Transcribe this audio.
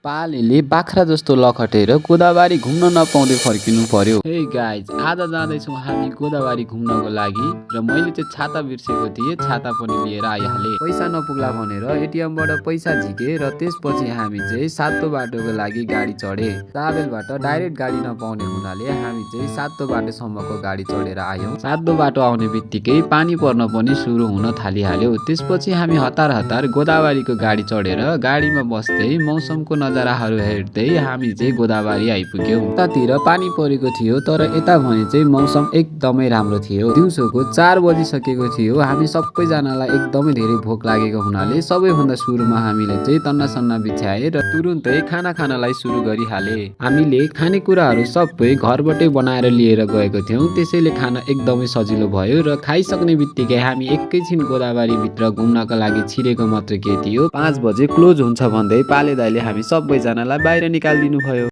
पालेले बाख्रा जस्तो लखटेर गोदावरी घुम्न नपाउँदै फर्किनु पर्यो। हे गाइज, आज जाँदैछौँ हामी गोदावरी घुम्नको लागि र मैले चाहिँ छाता बिर्सेको थिएँ, छाता पनि लिएर आइहालेँ। पैसा नपुग्ला भनेर एटिएमबाट पैसा झिके र त्यसपछि हामी चाहिँ सातो बाटोको लागि गाडी चढे। साबेलबाट डाइरेक्ट गाडी नपाउने हुनाले हामी चाहिँ सातो बाटोसम्मको गाडी चढेर आयौँ। सातो बाटो आउने बित्तिकै पानी पर्न पनि सुरु हुन थालिहाल्यो। त्यसपछि हामी हतार हतार गोदावरीको गाडी चढेर गाडीमा बस्दै मौसमको नजाराहरू हेर्दै हामी चाहिँ गोदावरी आइपुग्यौँ। उतातिर पानी परेको थियो तर यता भने चाहिँ मौसम एकदमै राम्रो थियो। दिउँसोको 4 बजिसकेको थियो। हामी सबैजनालाई एकदमै धेरै भोक लागेको हुनाले सबैभन्दा सुरुमा हामीले चाहिँ तन्नासन्ना बिछ्याए र तुरुन्तै खाना खानलाई सुरु गरिहाले। हामीले खानेकुराहरू सबै घरबाटै बनाएर लिएर गएको थियौँ, त्यसैले खाना एकदमै सजिलो भयो र खाइसक्ने बित्तिकै हामी एकैछिन गोदावरी भित्र घुम्नका लागि छिरेको मात्र के थियो। 5 बजे क्लोज हुन्छ भन्दै पाले दाइले हामी सबैजनालाई बाहिर निकालिदिनु भयो।